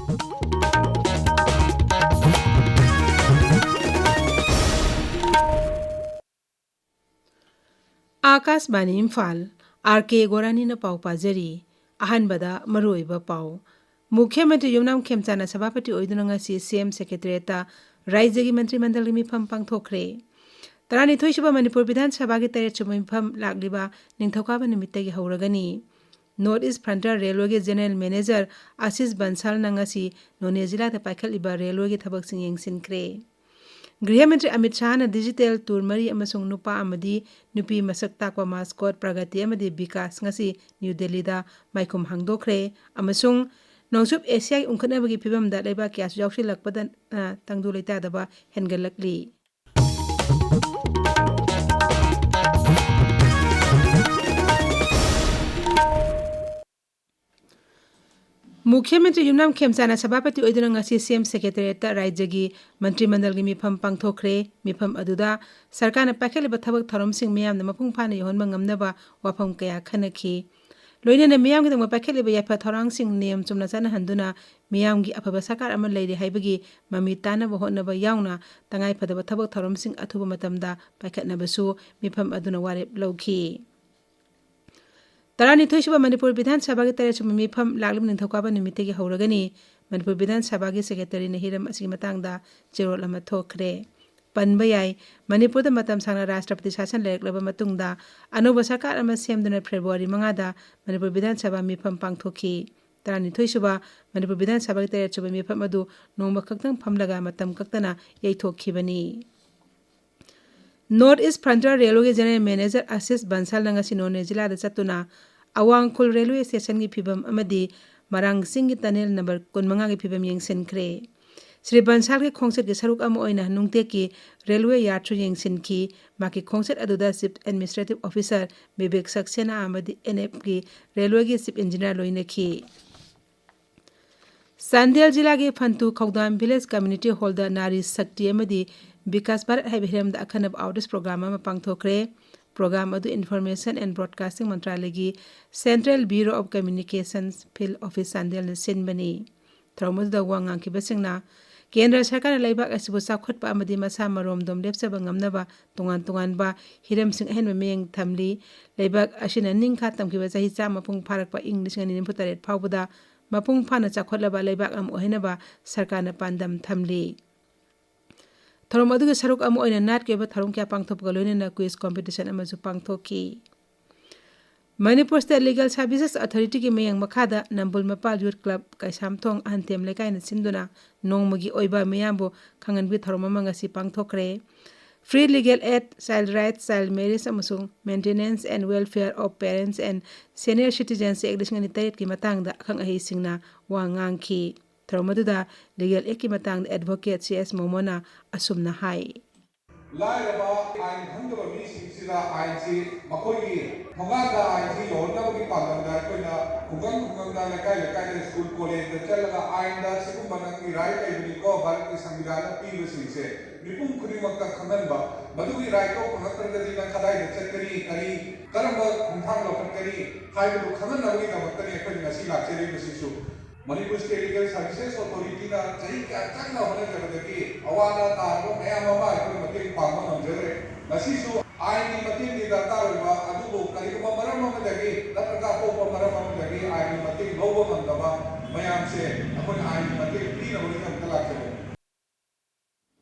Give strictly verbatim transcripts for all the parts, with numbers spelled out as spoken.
ꯑꯥꯀꯥꯁꯕꯥꯅꯤ Imphal, R ꯀꯦ ꯒꯣꯔꯥꯅꯤꯅ ꯄꯥꯎ ꯄꯥꯖꯔꯤ꯫ ꯑꯍꯥꯟꯕꯗ ꯃꯔꯨꯑꯣꯏꯕ ꯄꯥꯎ꯫ ꯃꯨꯈ꯭ꯌ ꯃꯟꯇ꯭ꯔꯤ ꯌꯨꯝꯅꯥꯝ ꯈꯦꯝꯆꯥꯟꯅ ꯁꯚꯥꯄꯇꯤ ꯑꯣꯏꯗꯨꯅ ꯉꯁꯤ ꯁꯤ ꯑꯦꯝ ꯁꯦꯀ꯭ꯔꯦꯇꯔꯤꯌꯦꯠꯇ ꯔꯥꯖ꯭ꯌꯒꯤ ꯃꯟꯇ꯭ꯔꯤ ꯃꯟꯗꯜꯒꯤ ꯃꯤꯐꯝ ꯄꯥꯡꯊꯣꯛꯈ꯭ꯔꯦ꯫ ꯇꯔꯥꯅꯤꯊꯣꯏꯁꯨꯕ ꯃꯅꯤꯄꯨꯔ ꯕꯤꯙꯥꯟ ꯁꯚꯥꯒꯤ ꯇꯔꯦꯠꯁꯨꯕ ꯃꯤꯐꯝ ꯂꯥꯛꯂꯤꯕ ꯅꯤꯡꯊꯧꯀꯥꯕ ꯅꯨꯃꯤꯠꯇꯒꯤ ꯍꯧꯔꯒꯅꯤ꯫ ꯅꯣꯔꯠ ꯏꯁ ꯐ꯭ꯔꯟꯇꯤꯌꯔ ꯔꯦꯜꯋꯦꯒꯤ ꯖꯦꯅꯔꯦꯜ ꯃꯦꯅꯦꯖꯔ ꯑꯁꯤꯁ ꯕꯟꯁꯥꯜꯅ ꯉꯁꯤ ꯅꯣꯅꯦ ꯖꯤꯂꯥꯗ ꯄꯥꯏꯈꯠꯂꯤꯕ ꯔꯦꯜꯋꯦꯒꯤ ꯊꯕꯛꯁꯤꯡ ꯌꯦꯡꯁꯤꯟꯈ꯭ꯔꯦ꯫ ꯒ꯭ꯔꯤꯍ ꯃꯟꯇ꯭ꯔꯤ ꯑꯃꯤꯠ ꯁꯥꯍꯅ ꯗꯤꯖꯤꯇꯦꯜ ꯇꯨꯔ ꯃꯔꯤ ꯑꯃꯁꯨꯡ ꯅꯨꯄꯥ ꯑꯃꯗꯤ ꯅꯨꯄꯤ ꯃꯁꯛ ꯇꯥꯛꯄ ꯃꯥꯁꯀꯣꯠ ꯄ꯭ꯔꯒꯇꯤ ꯑꯃꯗꯤ ꯕꯤꯀꯥꯁ ꯉꯁꯤ ꯅ꯭ꯌꯨ ꯗꯦꯜꯂꯤꯗ ꯃꯥꯏꯈꯨꯝ ꯍꯥꯡꯗꯣꯛꯈ꯭ꯔꯦ ꯑꯃꯁꯨꯡ ꯅꯣꯡꯆꯨꯞ ꯑꯦꯁꯤꯌꯥꯒꯤ ꯎꯪꯈꯠꯅꯕꯒꯤ ꯐꯤꯕꯝꯗ ꯂꯩꯕꯥꯛ ꯀꯌꯥꯁꯨ ꯌꯥꯎꯁꯤꯜꯂꯛꯄꯗ, ꯑ, ꯇꯪꯗꯨ ꯂꯩꯇꯥꯗꯕ ꯍꯦꯟꯒꯠꯂꯛꯂꯤ꯫ ꯃꯨꯈ꯭ꯌ ꯃꯟꯇ꯭ꯔꯤ ꯌꯨꯝꯅꯥꯝ ꯈꯦꯝꯆꯥꯟꯅ ꯁꯚꯥꯄꯇꯤ ꯑꯣꯏꯗꯨꯅ ꯉꯁꯤ ꯁꯤ ꯑꯦꯝ ꯁꯦꯀ꯭ꯔꯦꯇꯔꯤꯌꯦꯠꯇ ꯔꯥꯖ꯭ꯌꯒꯤ ꯃꯟꯇ꯭ꯔꯤ ꯃꯟꯗꯜꯒꯤ ꯃꯤꯐꯝ ꯄꯥꯡꯊꯣꯛꯈ꯭ꯔꯦ꯫ ꯃꯤꯐꯝ ꯑꯗꯨꯗ ꯁꯔꯀꯥꯔꯅ ꯄꯥꯏꯈꯠꯂꯤꯕ ꯊꯕꯛ ꯊꯧꯔꯝꯁꯤꯡ ꯃꯤꯌꯥꯝꯗ ꯃꯄꯨꯡ ꯐꯥꯅ ꯌꯧꯍꯟꯕ ꯉꯝꯅꯕ ꯋꯥꯐꯝ ꯀꯌꯥ ꯈꯟꯅꯈꯤ꯫ ꯂꯣꯏꯅꯅ ꯃꯤꯌꯥꯝꯒꯤꯗꯃꯛ ꯄꯥꯏꯈꯠꯂꯤꯕ ꯌꯥꯏꯐ ꯊꯧꯔꯥꯡꯁꯤꯡ ꯅꯤꯌꯝ ꯆꯨꯝꯅ ꯆꯠꯅꯍꯟꯗꯨꯅ ꯃꯤꯌꯥꯝꯒꯤ ꯑꯐꯕ ꯁꯔꯀꯥꯔ ꯑꯃ ꯂꯩꯔꯦ ꯍꯥꯏꯕꯒꯤ ꯃꯃꯤ ꯇꯥꯅꯕ ꯍꯣꯠꯅꯕ ꯌꯥꯎꯅ ꯇꯉꯥꯏꯐꯗꯕ ꯊꯕꯛ ꯊꯧꯔꯝꯁꯤꯡ ꯑꯊꯨꯕ ꯃꯇꯝꯗ ꯄꯥꯏꯈꯠꯅꯕꯁꯨ ꯃꯤꯐꯝ ꯑꯗꯨꯅ ꯋꯥꯔꯦꯞ ꯂꯧꯈꯤ꯫ ꯇꯔꯥꯅꯤꯊꯣꯏꯁꯨꯕ ꯃꯅꯤꯄꯨꯔ ꯕꯤꯙꯥꯟ ꯁꯚꯥꯒꯤ ꯇꯔꯦꯠꯁꯨꯕ ꯃꯤꯐꯝ ꯂꯥꯛꯂꯤꯕ ꯅꯤꯡꯊꯧꯀꯥꯕ ꯅꯨꯃꯤꯠꯇꯒꯤ ꯍꯧꯔꯒꯅꯤ꯫ ꯃꯅꯤꯄꯨꯔ ꯕꯤꯙꯥꯟ ꯁꯚꯥꯒꯤ ꯁꯦꯀ꯭ꯔꯦꯇꯔꯤꯅ ꯍꯤꯔꯝ ꯑꯁꯤꯒꯤ ꯃꯇꯥꯡꯗ ꯆꯦꯔꯣꯜ ꯑꯃ ꯊꯣꯛꯈ꯭ꯔꯦ꯫ ꯄꯟꯕ ꯌꯥꯏ, ꯃꯅꯤꯄꯨꯔꯗ ꯃꯇꯝ ꯁꯥꯡꯅ ꯔꯥꯁꯇ꯭ꯔꯄꯇꯤ ꯁꯥꯁꯟ ꯂꯩꯔꯛꯂꯕ ꯃꯇꯨꯡꯗ ꯑꯅꯧꯕ ꯁꯔꯀꯥꯔ ꯑꯃ ꯁꯦꯝꯗꯨꯅ ꯐꯦꯕ꯭ꯔꯨꯋꯥꯔꯤ ꯃꯉꯥꯗ ꯃꯅꯤꯄꯨꯔ ꯕꯤꯙꯥꯟ ꯁꯚꯥ ꯃꯤꯐꯝ ꯄꯥꯡꯊꯣꯛꯈꯤ꯫ ꯇꯔꯥꯅꯤꯊꯣꯏꯁꯨꯕ ꯃꯅꯤꯄꯨꯔ ꯕꯤꯙꯥꯟ ꯁꯚꯥꯒꯤ ꯇꯔꯦꯠꯁꯨꯕ ꯃꯤꯐꯝ ꯑꯗꯨ ꯅꯣꯡꯃ ꯈꯛꯇꯪ ꯐꯝꯂꯒ ꯃꯇꯝ ꯀꯛꯇꯅ ꯌꯩꯊꯣꯛꯈꯤꯕꯅꯤ꯫ ꯅꯣꯔꯠ ꯏꯁ ꯐ꯭ꯔꯟꯇꯤꯌꯔ ꯔꯦꯜꯋꯦꯒꯤ ꯖꯦꯅꯔꯦꯜ ꯃꯦꯅꯦꯖꯔ ꯑꯁꯤꯁ ꯕꯟꯁꯥꯜꯅ ꯉꯁꯤ ꯅꯣꯅꯦ ꯖꯤꯂꯥꯗ ꯆꯠꯇꯨꯅ ꯑꯋꯥꯡꯈꯨꯜ ꯔꯦꯜꯋꯦ ꯁ꯭ꯇꯦꯁꯟꯒꯤ ꯐꯤꯕꯝ ꯑꯃꯗꯤ ꯃꯔꯥꯡ ꯆꯤꯡꯒꯤ ꯇꯅꯦꯜ ꯅꯝꯕꯔ ꯀꯨꯟꯃꯉꯥꯒꯤ ꯐꯤꯕꯝ ꯌꯦꯡꯁꯤꯟꯈ꯭ꯔꯦ꯫ ꯁ꯭ꯔꯤ ꯕꯟꯁꯥꯜꯒꯤ ꯈꯣꯡꯆꯠꯀꯤ ꯁꯔꯨꯛ ꯑꯃ ꯑꯣꯏꯅ ꯅꯨꯡꯇꯦꯛꯀꯤ ꯔꯦꯜꯋꯦ ꯌꯥꯔꯠꯁꯨ ꯌꯦꯡꯁꯤꯟꯈꯤ꯫ ꯃꯍꯥꯛꯀꯤ ꯈꯣꯡꯆꯠ ꯑꯗꯨꯗ ꯆꯤꯐ ꯑꯦꯗꯃꯤꯅꯤꯁꯇ꯭ꯔꯦꯇꯤꯚ ꯑꯣꯐꯤꯁꯥꯔ ꯕꯤꯕꯦꯛ ꯁꯛꯁꯦꯅꯥ ꯑꯃꯗꯤ ꯑꯦꯟ ꯑꯦꯐꯀꯤ ꯔꯦꯜꯋꯦꯒꯤ ꯆꯤꯐ ꯏꯟꯖꯤꯅꯤꯌꯥꯔ ꯂꯣꯏꯅꯈꯤ꯫ ꯆꯥꯟꯗꯦꯜ ꯖꯤꯂꯥꯒꯤ ꯐꯟꯇꯨ ꯈꯧꯗꯥꯝ ꯚꯤꯂꯦꯖ ꯀꯝꯃ꯭ꯌꯨꯅꯤꯇꯤ ꯍꯣꯜꯗ ꯅꯥꯔꯤ ꯁꯛꯇꯤ ꯑꯃꯗꯤ ꯕꯤꯀꯥꯁ ꯚꯥꯔꯠ ꯍꯥꯏꯕ ꯍꯤꯔꯝꯗ ꯑꯈꯟꯅꯕ ꯑꯥꯎꯠꯔꯤꯆ ꯄ꯭ꯔꯣꯒ꯭ꯔꯥꯝ ꯑꯃ ꯄꯥꯡꯊꯣꯛꯈ꯭ꯔꯦ꯫ ꯄ꯭ꯔꯣꯒ꯭ꯔꯥꯝ ꯑꯗꯨ ꯏꯟꯐꯣꯔꯃꯦꯁꯟ ꯑꯦꯟ ꯕ꯭ꯔꯣꯗꯀꯥꯁꯇꯤꯡ ꯃꯟꯇ꯭ꯔꯥꯂꯌꯒꯤ central bureau of communications field office ꯆꯥꯟꯗꯦꯜꯅ ꯁꯤꯟꯕꯅꯤ꯫ ꯊꯧꯔꯝ ꯑꯗꯨꯗ ꯋꯥ ꯉꯥꯡꯈꯤꯕꯁꯤꯡꯅ ꯀꯦꯟꯗ꯭ꯔ ꯁꯔꯀꯥꯔꯅ ꯂꯩꯕꯥꯛ ꯑꯁꯤꯕꯨ ꯆꯥꯎꯈꯠꯄ ꯑꯃꯗꯤ ꯃꯁꯥ ꯃꯔꯣꯝꯗꯣꯝ ꯂꯦꯞꯆꯕ ꯉꯝꯅꯕ ꯇꯣꯉꯥꯟ ꯇꯣꯉꯥꯟꯕ ꯍꯤꯔꯝꯁꯤꯡ ꯑꯍꯦꯟꯕ ꯃꯤꯠꯌꯦꯡ ꯊꯝꯂꯤ꯫ ꯂꯩꯕꯥꯛ ꯑꯁꯤꯅ ꯅꯤꯡꯈꯥ ꯇꯝꯈꯤꯕ ꯆꯍꯤ ꯆꯥꯝꯃ ꯃꯄꯨꯡ ꯐꯥꯔꯛꯄ ꯏꯪ ꯂꯤꯁꯤꯡ ꯑꯅꯤ ꯅꯤꯐꯨ ꯇꯔꯦꯠ ꯐꯥꯎꯕꯗ ꯃꯄꯨꯡ ꯐꯥꯅ ꯆꯥꯎꯈꯠꯂꯕ ꯂꯩꯕꯥꯛ ꯑꯃ ꯑꯣꯏꯍꯟꯅꯕ ꯁꯔꯀꯥꯔꯅ ꯄꯥꯟꯗꯝ ꯊꯝꯂꯤ꯫ ꯊꯧꯔꯝ ꯑꯗꯨꯒꯤ ꯁꯔꯨꯛ ꯑꯃ ꯑꯣꯏꯅ ꯅꯥꯠꯀꯤ ꯑꯣꯏꯕ ꯊꯧꯔꯝ ꯀꯌꯥ ꯄꯥꯡꯊꯣꯛꯄꯒ ꯂꯣꯏꯅꯅ quiz competition ꯑꯃꯁꯨ ꯄꯥꯡꯊꯣꯛꯈꯤ꯫ ꯃꯅꯤꯄꯨꯔ State Legal Services Authorityꯒꯤ ꯃꯤꯠꯌꯦꯡ ꯃꯈꯥꯗ ꯅꯝꯕꯨꯜ ꯃꯄꯥꯜ Youth Club, ꯀꯩꯁꯥꯝꯊꯣꯡ ꯑꯍꯟꯊꯦꯝ ꯂꯩꯀꯥꯏꯅ ꯁꯤꯟꯗꯨꯅ ꯅꯣꯡꯃꯒꯤ ꯑꯣꯏꯕ ꯃꯤꯌꯥꯝꯕꯨ ꯈꯪꯍꯟꯕꯒꯤ ꯊꯧꯔꯝ ꯑꯃ ꯉꯁꯤ ꯄꯥꯡꯊꯣꯛꯈ꯭ꯔꯦ꯫ Free Legal Aid, Child Rights, Child Marriage ꯑꯃꯁꯨꯡ Maintenance and Welfare of Parents and Senior Citizens Act ꯂꯤꯁꯤꯡ ꯑꯅꯤ ꯇꯔꯦꯠꯀꯤ ꯃꯇꯥꯡꯗ ꯑꯈꯪ ꯑꯍꯩꯁꯤꯡꯅ ꯋꯥ ꯉꯥꯡꯈꯤ꯫ ꯊꯧꯔꯝ ꯑꯗꯨꯗ Legal Aidꯀꯤ ꯃꯇꯥꯡꯗ Advocate ꯁꯤ ꯑꯦꯁ ꯃꯣꯃꯣꯅ ꯑꯁꯨꯝꯅ ꯍꯥꯏ꯫ ꯂꯥꯏꯔꯕ ꯑꯥꯏꯟ ꯈꯪꯗꯕ ꯃꯤꯁꯤꯡꯁꯤꯗ ꯑꯥꯏꯟꯁꯤ ꯃꯈꯣꯏꯒꯤ ꯊꯣꯡꯒꯥꯟꯗ ꯑꯥꯏꯟꯁꯤ ꯌꯧꯍꯟꯅꯕꯒꯤ ꯄꯥꯟꯗꯝꯗ ꯑꯩꯈꯣꯏꯅ ꯈꯨꯡꯒꯪ ꯈꯨꯡꯒꯪꯗ, ꯂꯩꯀꯥꯏ ꯂꯩꯀꯥꯏꯗ, ꯁ꯭ꯀꯨꯜ ꯀꯣꯂꯦꯖꯇ ꯆꯠꯂꯒ ꯑꯥꯏꯟꯗ ꯁꯤꯒꯨꯝꯕ ꯅꯪꯒꯤ ꯔꯥꯏꯠ ꯂꯩꯕꯅꯤꯀꯣ, ꯚꯥꯔꯠꯀꯤ ꯁꯪꯕꯤꯙꯥꯟꯅ ꯄꯤꯕꯁꯤꯡꯁꯦ ꯃꯤꯄꯨꯝ ꯈꯨꯗꯤꯡꯃꯛꯇ ꯈꯪꯍꯟꯕ, ꯃꯗꯨꯒꯤ ꯔꯥꯏꯠꯇꯣ ꯐꯪꯉꯛꯇ꯭ꯔꯒꯗꯤ ꯅꯪ ꯀꯗꯥꯏꯗ ꯆꯠꯀꯅꯤ, ꯀꯔꯤ, ꯀꯔꯝꯕ ꯈꯣꯡꯊꯥꯡ ꯂꯧꯈꯠꯀꯅꯤ ꯍꯥꯏꯕꯗꯨ ꯈꯪꯍꯟꯅꯕꯒꯤꯗꯃꯛꯇꯅꯤ ꯑꯩꯈꯣꯏꯅ ꯉꯁꯤ ꯂꯥꯛꯆꯔꯤꯕꯁꯤꯁꯨ꯫ ꯃꯅꯤꯄꯨꯔ State Legal Services Authorityꯅ ꯆꯍꯤ ꯀꯌꯥ ꯆꯪꯅ ꯍꯣꯠꯅꯖꯕꯗꯒꯤ ꯑꯋꯥ ꯑꯅꯥ ꯇꯥꯔꯕ ꯃꯌꯥꯝ ꯑꯃ ꯑꯩꯈꯣꯏꯅ ꯃꯇꯦꯡ ꯄꯥꯡꯕ ꯉꯝꯖꯈ꯭ꯔꯦ꯫ ꯉꯁꯤꯁꯨ ꯑꯥꯏꯟꯒꯤ ꯃꯇꯦꯡꯗꯤ ꯗꯔꯀꯥꯔ ꯑꯣꯏꯕ, ꯑꯗꯨꯕꯨ ꯀꯔꯤꯒꯨꯝꯕ ꯃꯔꯝ ꯑꯃꯗꯒꯤ ꯅꯠꯇ꯭ꯔꯒ ꯑꯇꯣꯞꯄ ꯃꯔꯝ ꯑꯃꯗꯒꯤ ꯑꯥꯏꯟꯒꯤ ꯃꯇꯦꯡ ꯂꯧꯕ ꯉꯝꯗꯕ ꯃꯌꯥꯝꯁꯦ ꯑꯩꯈꯣꯏꯅ ꯑꯥꯏꯟꯒꯤ ꯃꯇꯦꯡ ꯄꯤꯅꯕꯒꯤꯗꯃꯛꯇ ꯂꯥꯛꯆꯕꯅꯤ꯫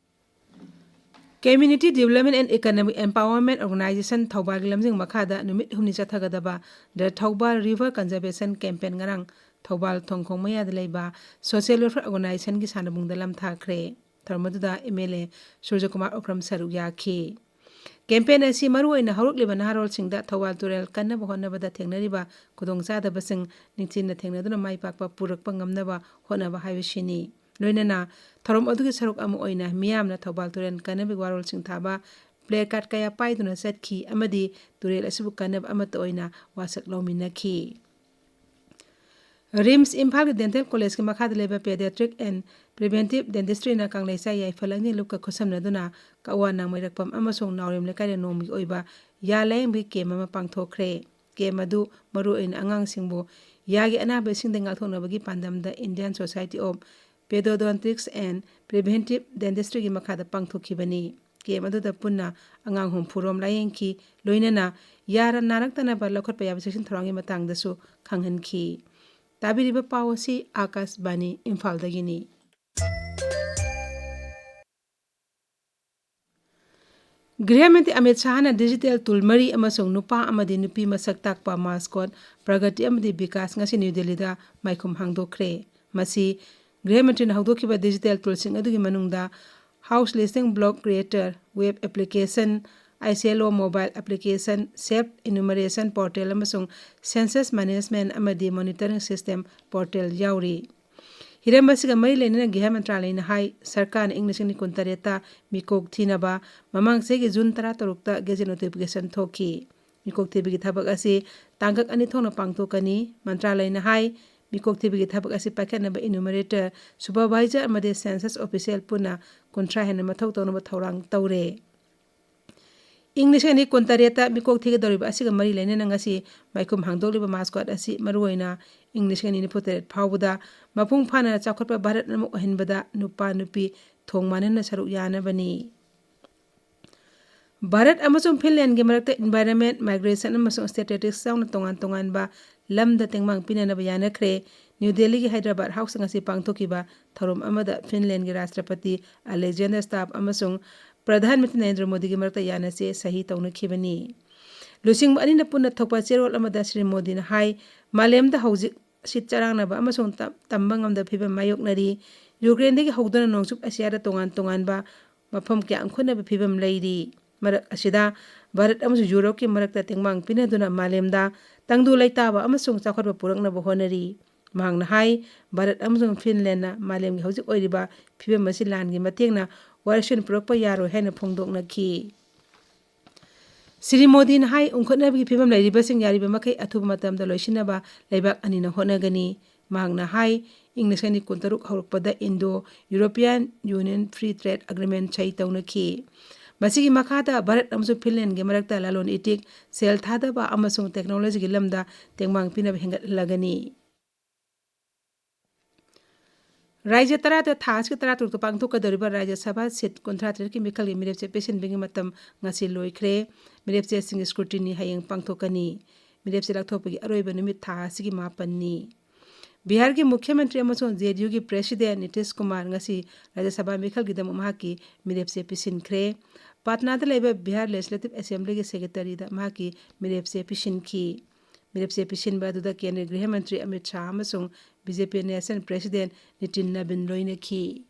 Community Development and Economic Empowerment Organization ꯊꯧꯕꯥꯜꯒꯤ ꯂꯝꯖꯤꯡ ꯃꯈꯥꯗ ꯅꯨꯃꯤꯠ ꯍꯨꯝꯅꯤ ꯆꯠꯊꯒꯗꯕ The Thoubal River Conservation Campaign ꯉꯔꯥꯡ ꯊꯧꯕꯥꯜ ꯊꯣꯡꯈꯣꯡ ꯃꯌꯥꯗ ꯂꯩꯕ Social Welfare Organizationꯒꯤ ꯁꯥꯟꯅꯕꯨꯡꯗ ꯂꯝꯊꯥꯈ꯭ꯔꯦ꯫ ꯊꯧꯔꯝ ꯑꯗꯨꯗ ꯑꯦꯝ ꯑꯦꯜ ꯑꯦ ꯁꯨꯔꯖꯀꯨꯃꯥꯔ ꯎꯈ꯭ꯔꯝ ꯁꯔꯨꯛ ꯌꯥꯈꯤ꯫ Campaign ꯑꯁꯤ ꯃꯔꯨꯑꯣꯏꯅ ꯍꯧꯔꯛꯂꯤꯕ ꯅꯍꯥꯔꯣꯜꯁꯤꯡꯗ ꯊꯧꯕꯥꯜ ꯇꯨꯔꯦꯜ ꯀꯟꯅꯕ ꯍꯣꯠꯅꯕꯗ ꯊꯦꯡꯅꯔꯤꯕ ꯈꯨꯗꯣꯡꯆꯥꯗꯕꯁꯤꯡ ꯅꯤꯡꯊꯤꯅ ꯊꯦꯡꯅꯗꯨꯅ ꯃꯥꯏ ꯄꯥꯛꯄ ꯄꯨꯔꯛꯄ ꯉꯝꯅꯕ ꯍꯣꯠꯅꯕ ꯍꯥꯏꯕꯁꯤꯅꯤ꯫ ꯂꯣꯏꯅꯅ ꯊꯧꯔꯝ ꯑꯗꯨꯒꯤ ꯁꯔꯨꯛ ꯑꯃ ꯑꯣꯏꯅ ꯃꯤꯌꯥꯝꯅ ꯊꯧꯕꯥꯜ ꯇꯨꯔꯦꯜ ꯀꯟꯅꯕꯒꯤ ꯋꯥꯔꯣꯜꯁꯤꯡ ꯊꯥꯕ, placard ꯀꯌꯥ ꯄꯥꯏꯗꯨꯅ ꯆꯠꯈꯤ ꯑꯃꯗꯤ ꯇꯨꯔꯦꯜ ꯑꯁꯤꯕꯨ ꯀꯟꯅꯕ ꯑꯃꯠꯇ ꯑꯣꯏꯅ ꯋꯥꯁꯛ ꯂꯧꯃꯤꯟꯅꯈꯤ꯫ ꯔꯤꯝꯁ ꯏꯝꯐꯥꯜꯒꯤ ꯗꯦꯟꯇꯦꯜ ꯀꯣꯂꯦꯖꯀꯤ ꯃꯈꯥꯗ ꯂꯩꯕ Pediatric and Preventive Dentistryꯅ ꯀꯪꯂꯩꯆꯥ ꯌꯥꯏꯐ ꯂꯪꯖꯤꯡ ꯂꯨꯞꯀ ꯈꯨꯠꯁꯝꯅꯗꯨꯅ ꯀꯛꯋꯥ ꯅꯥꯡꯃꯩꯔꯛꯄꯝ ꯑꯃꯁꯨꯡ ꯅꯥꯎꯔꯦꯝ ꯂꯩꯀꯥꯏꯗ ꯅꯣꯡꯃꯒꯤ ꯑꯣꯏꯕ ꯌꯥ ꯂꯥꯌꯦꯡꯕꯒꯤ ꯀꯦꯝ ꯑꯃ ꯄꯥꯡꯊꯣꯛꯈ꯭ꯔꯦ꯫ ꯀꯦꯝ ꯑꯗꯨ ꯃꯔꯨꯑꯣꯏꯅ ꯑꯉꯥꯡꯁꯤꯡꯕꯨ ꯌꯥꯒꯤ ꯑꯅꯥꯕꯁꯤꯡꯗ ꯉꯥꯛꯊꯣꯛꯅꯕꯒꯤ ꯄꯥꯟꯗꯝꯗ Indian Society of Periodontics and Preventive Dentistryꯒꯤ ꯃꯈꯥꯗ ꯄꯥꯡꯊꯣꯛꯈꯤꯕꯅꯤ꯫ ꯀꯦꯝ ꯑꯗꯨꯗ ꯄꯨꯟꯅ ꯑꯉꯥꯡ ꯍꯨꯝꯐꯨ ꯔꯣꯝ ꯂꯥꯌꯦꯡꯈꯤ, ꯂꯣꯏꯅꯅ ꯌꯥꯔ ꯅꯥꯔꯛꯇꯅꯕ ꯂꯧꯈꯠꯄ ꯌꯥꯕ ꯆꯦꯛꯁꯤꯟ ꯊꯧꯔꯥꯡꯒꯤ ꯃꯇꯥꯡꯗꯁꯨ ꯈꯪꯍꯟꯈꯤ꯫ ꯇꯥꯕꯤꯔꯤꯕ ꯄꯥꯎ ꯑꯁꯤ ꯑꯥꯀꯥꯁꯕꯥꯅꯤ ꯏꯝꯐꯥꯜꯗꯒꯤꯅꯤ꯫ ꯒ꯭ꯔꯤꯍ ꯃꯟꯇ꯭ꯔꯤ ꯑꯃꯤꯠ ꯁꯥꯍꯅ digital tool ꯃꯔꯤ ꯑꯃꯁꯨꯡ ꯅꯨꯄꯥ ꯑꯃꯗꯤ ꯅꯨꯄꯤ ꯃꯁꯛ ꯇꯥꯛꯄ mascot ꯄ꯭ꯔꯒꯇꯤ ꯑꯃꯗꯤ ꯕꯤꯀꯥꯁ ꯉꯁꯤ ꯅ꯭ꯌꯨ ꯗꯦꯜꯂꯤꯗ ꯃꯥꯏꯈꯨꯝ ꯍꯥꯡꯗꯣꯛꯈ꯭ꯔꯦ꯫ ꯃꯁꯤ ꯒ꯭ꯔꯤꯍ ꯃꯟꯇ꯭ꯔꯤꯅ ꯍꯧꯗꯣꯛꯈꯤꯕ digital toolꯁꯤꯡ ꯑꯗꯨꯒꯤ ꯃꯅꯨꯡꯗ house listing block creator, web application, ICLO mobile application, self enumeration portal ꯑꯃꯁꯨꯡ census management ꯑꯃꯗꯤ monitoring system portal ꯌꯥꯎꯔꯤ꯫ ꯍꯤꯔꯝ ꯑꯁꯤꯒ ꯃꯔꯤ ꯂꯩꯅꯅ ꯒ꯭ꯔꯤꯍ ꯃꯟꯇ꯭ꯔꯥꯂꯌꯅ ꯍꯥꯏ, ꯁꯔꯀꯥꯔꯅ ꯏꯪ ꯂꯤꯁꯤꯡ ꯑꯅꯤ ꯀꯨꯟꯇꯔꯦꯠꯇ ꯃꯤꯀꯣꯛ ꯊꯤꯅꯕ ꯃꯃꯥꯡ ꯆꯍꯤꯒꯤ ꯖꯨꯟ ꯇꯔꯥ ꯇꯔꯨꯛꯇ gazette notification ꯊꯣꯛꯈꯤ꯫ ꯃꯤꯀꯣꯛ ꯊꯤꯕꯒꯤ ꯊꯕꯛ ꯑꯁꯤ ꯇꯥꯡꯀꯛ ꯑꯅꯤ ꯊꯣꯛꯅ ꯄꯥꯡꯊꯣꯛꯀꯅꯤ꯫ ꯃꯟꯇ꯭ꯔꯥꯂꯌꯅ ꯍꯥꯏ, ꯃꯤꯀꯣꯛ ꯊꯤꯕꯒꯤ ꯊꯕꯛ ꯑꯁꯤ ꯄꯥꯏꯈꯠꯅꯕ enumerator, supervisor ꯑꯃꯗꯤ census official ꯄꯨꯟꯅ ꯀꯨꯟꯊ꯭ꯔꯥ ꯍꯦꯟꯅ ꯃꯊꯧ ꯇꯧꯅꯕ ꯊꯧꯔꯥꯡ ꯇꯧꯔꯦ꯫ ꯏꯪ ꯂꯤꯁꯤꯡ ꯑꯅꯤ ꯀꯨꯟꯇꯔꯦꯠꯇ ꯃꯤꯀꯣꯛ ꯊꯤꯒꯗꯧꯔꯤꯕ ꯑꯁꯤꯒ ꯃꯔꯤ ꯂꯩꯅꯅ ꯉꯁꯤ ꯃꯥꯏꯈꯨꯝ ꯍꯥꯡꯗꯣꯛꯂꯤꯕ mascot ꯑꯁꯤ ꯃꯔꯨꯑꯣꯏꯅ ꯏꯪ ꯂꯤꯁꯤꯡ ꯑꯅꯤ ꯅꯤꯐꯨ ꯇꯔꯦꯠ ꯐꯥꯎꯕꯗ ꯃꯄꯨꯡ ꯐꯥꯅ ꯆꯥꯎꯈꯠꯄ ꯚꯥꯔꯠ ꯑꯃ ꯑꯣꯏꯍꯟꯕꯗ ꯅꯨꯄꯥ ꯅꯨꯄꯤ ꯊꯣꯡ ꯃꯥꯟꯅꯅ ꯁꯔꯨꯛ ꯌꯥꯅꯕꯅꯤ꯫ ꯚꯥꯔꯠ ꯑꯃꯁꯨꯡ ꯐꯤꯟꯂꯦꯟꯒꯤ ꯃꯔꯛꯇ environment, migration ꯑꯃꯁꯨꯡ statistics ꯌꯥꯎꯅ ꯇꯣꯉꯥꯟ ꯇꯣꯉꯥꯟꯕ ꯂꯝꯗ ꯇꯦꯡꯕꯥꯡ ꯄꯤꯅꯅꯕ ꯌꯥꯅꯈ꯭ꯔꯦ꯫ ꯅ꯭ꯌꯨ ꯗꯦꯜꯂꯤꯒꯤ ꯍꯥꯏꯗ꯭ꯔꯕꯥꯗ ꯍꯥꯎꯁꯇ ꯉꯁꯤ ꯄꯥꯡꯊꯣꯛꯈꯤꯕ ꯊꯧꯔꯝ ꯑꯃꯗ ꯐꯤꯟꯂꯦꯟꯒꯤ ꯔꯥꯁꯇ꯭ꯔꯄꯇꯤ ꯑꯂꯦꯛꯖꯦꯟꯗꯔ ꯁ꯭ꯇꯥꯕ ꯑꯃꯁꯨꯡ ꯄ꯭ꯔꯙꯥꯟ ꯃꯟꯇ꯭ꯔꯤ ꯅꯔꯦꯟꯗ꯭ꯔ ꯃꯣꯗꯤꯒꯤ ꯃꯔꯛꯇ ꯌꯥꯅꯆꯦ ꯁꯍꯤ ꯇꯧꯅꯈꯤꯕꯅꯤ꯫ ꯂꯨꯆꯤꯡꯕ ꯑꯅꯤꯅ ꯄꯨꯟꯅ ꯊꯣꯛꯄ ꯆꯦꯔꯣꯜ ꯑꯃꯗ ꯁ꯭ꯔꯤ ꯃꯣꯗꯤꯅ ꯍꯥꯏ, ꯃꯥꯂꯦꯝꯗ ꯍꯧꯖꯤꯛ ꯁꯤꯠ ꯆꯔꯥꯡꯅꯕ ꯑꯃꯁꯨꯡ ꯇꯝ-, ꯇꯝꯕ ꯉꯝꯗꯕ ꯐꯤꯕꯝ ꯃꯥꯌꯣꯛꯅꯔꯤ꯫ ꯌꯨꯀ꯭ꯔꯦꯟꯗꯒꯤ ꯍꯧꯗꯨꯅ ꯅꯣꯡꯆꯨꯞ ꯑꯦꯁꯤꯌꯥꯗ ꯇꯣꯉꯥꯟ ꯇꯣꯉꯥꯟꯕ ꯃꯐꯝ ꯀꯌꯥ ꯑꯣꯟꯈꯠꯅꯕ ꯐꯤꯕꯝ ꯂꯩꯔꯤ꯫ ꯃꯔꯛ ꯑꯁꯤꯗ ꯚꯥꯔꯠ ꯑꯃꯁꯨꯡ ꯌꯨꯔꯣꯞꯀꯤ ꯃꯔꯛꯇ ꯇꯦꯡꯕꯥꯡ ꯄꯤꯅꯗꯨꯅ ꯃꯥꯂꯦꯝꯗ ꯇꯪꯗꯨ ꯂꯩꯇꯥꯕ ꯑꯃꯁꯨꯡ ꯆꯥꯎꯈꯠꯄ ꯄꯨꯔꯛꯅꯕ ꯍꯣꯠꯅꯔꯤ꯫ ꯃꯍꯥꯛꯅ ꯍꯥꯏ, ꯚꯥꯔꯠ ꯑꯃꯁꯨꯡ ꯐꯤꯟꯂꯦꯟꯅ ꯃꯥꯂꯦꯝꯒꯤ ꯍꯧꯖꯤꯛ ꯑꯣꯏꯔꯤꯕ ꯐꯤꯕꯝ ꯑꯁꯤ ꯂꯥꯟꯒꯤ ꯃꯇꯦꯡꯅ ꯋꯥꯔꯛꯁꯤꯟ ꯄꯨꯔꯛꯄ ꯌꯥꯔꯣꯏ ꯍꯥꯏꯅ ꯐꯣꯡꯗꯣꯛꯅꯈꯤ꯫ ꯁ꯭ꯔꯤ ꯃꯣꯗꯤꯅ ꯍꯥꯏ, ꯎꯪꯈꯠꯅꯕꯒꯤ ꯐꯤꯕꯝ ꯂꯩꯔꯤꯕꯁꯤꯡ ꯌꯥꯔꯤꯕ ꯃꯈꯩ ꯑꯊꯨꯕ ꯃꯇꯝꯗ ꯂꯣꯏꯁꯤꯟꯅꯕ ꯂꯩꯕꯥꯛ ꯑꯅꯤꯅ ꯍꯣꯠꯅꯒꯅꯤ꯫ ꯃꯍꯥꯛꯅ ꯍꯥꯏ, ꯏꯪ ꯂꯤꯁꯤꯡ ꯑꯅꯤ ꯀꯨꯟꯇꯔꯨꯛ ꯍꯧꯔꯛꯄꯗ Indo European Union Free Trade Agreement ꯁꯍꯤ ꯇꯧꯅꯈꯤ꯫ ꯃꯁꯤꯒꯤ ꯃꯈꯥꯗ ꯚꯥꯔꯠ ꯑꯃꯁꯨꯡ ꯐꯤꯟꯂꯦꯟꯒꯤ ꯃꯔꯛꯇ ꯂꯂꯣꯟ ꯏꯇꯤꯛ, ꯁꯦꯜ ꯊꯥꯗꯕ ꯑꯃꯁꯨꯡ ꯇꯦꯛꯅꯣꯂꯣꯖꯤꯒꯤ ꯂꯝꯗ ꯇꯦꯡꯕꯥꯡ ꯄꯤꯅꯕ ꯍꯦꯟꯒꯠꯍꯜꯂꯒꯅꯤ꯫ ꯔꯥꯖ꯭ꯌ ꯇꯔꯥꯗ ꯊꯥ ꯑꯁꯤꯒꯤ ꯇꯔꯥꯇꯔꯨꯛꯇ ꯄꯥꯡꯊꯣꯛꯀꯗꯧꯔꯤꯕ ꯔꯥꯖ꯭ꯌ ꯁꯚꯥ ꯁꯤꯠ ꯀꯨꯟꯊ꯭ꯔꯥ ꯇꯔꯦꯠꯀꯤ ꯃꯤꯈꯜꯒꯤ ꯃꯤꯔꯦꯞꯆꯦ ꯄꯤꯁꯤꯟꯕꯒꯤ ꯃꯇꯝ ꯉꯁꯤ ꯂꯣꯏꯈ꯭ꯔꯦ꯫ ꯃꯤꯔꯦꯞꯆꯦꯁꯤꯡꯒꯤ ꯁ꯭ꯀ꯭ꯔꯨꯇꯤꯅꯤ ꯍꯌꯦꯡ ꯄꯥꯡꯊꯣꯛꯀꯅꯤ꯫ ꯃꯤꯔꯦꯞꯆꯦ ꯂꯧꯊꯣꯛꯄꯒꯤ ꯑꯔꯣꯏꯕ ꯅꯨꯃꯤꯠ ꯊꯥ ꯑꯁꯤꯒꯤ ꯃꯥꯄꯟꯅꯤ꯫ ꯕꯤꯍꯥꯔꯒꯤ ꯃꯨꯈ꯭ꯌ ꯃꯟꯇ꯭ꯔꯤ ꯑꯃꯁꯨꯡ ꯖꯦ ꯗꯤ ꯌꯨꯒꯤ ꯄ꯭ꯔꯦꯁꯤꯗꯦꯟ ꯅꯤꯇꯤꯁ ꯀꯨꯃꯥꯔ ꯉꯁꯤ ꯔꯥꯖ꯭ꯌ ꯁꯚꯥ ꯃꯤꯈꯜꯒꯤꯗꯃꯛ ꯃꯍꯥꯛꯀꯤ ꯃꯤꯔꯦꯞꯆꯦ ꯄꯤꯁꯤꯟꯈ꯭ꯔꯦ꯫ ꯄꯥꯠꯅꯥꯗ ꯂꯩꯕ ꯕꯤꯍꯥꯔ ꯂꯦꯖꯤꯁꯂꯦꯇꯤꯚ ꯑꯦꯁꯦꯝꯕ꯭ꯂꯤꯒꯤ ꯁꯦꯀ꯭ꯔꯦꯇꯔꯤꯗ ꯃꯍꯥꯛꯀꯤ ꯃꯤꯔꯦꯞꯆꯦ ꯄꯤꯁꯤꯟꯈꯤ꯫ ꯃꯤꯔꯦꯞꯆꯦ ꯄꯤꯁꯤꯟꯕ ꯑꯗꯨꯗ ꯀꯦꯟꯗ꯭ꯔ ꯒ꯭ꯔꯤꯍ ꯃꯟꯇ꯭ꯔꯤ ꯑꯃꯤꯠ ꯁꯥꯍ ꯑꯃꯁꯨꯡ ꯕꯤ ꯖꯦ ꯄꯤ ꯅꯦꯁꯅꯦꯜ ꯄ꯭ꯔꯦꯁꯤꯗꯦꯟ ꯅꯤꯇꯤꯟ ꯅꯕꯤꯟ ꯂꯣꯏꯅꯈꯤ꯫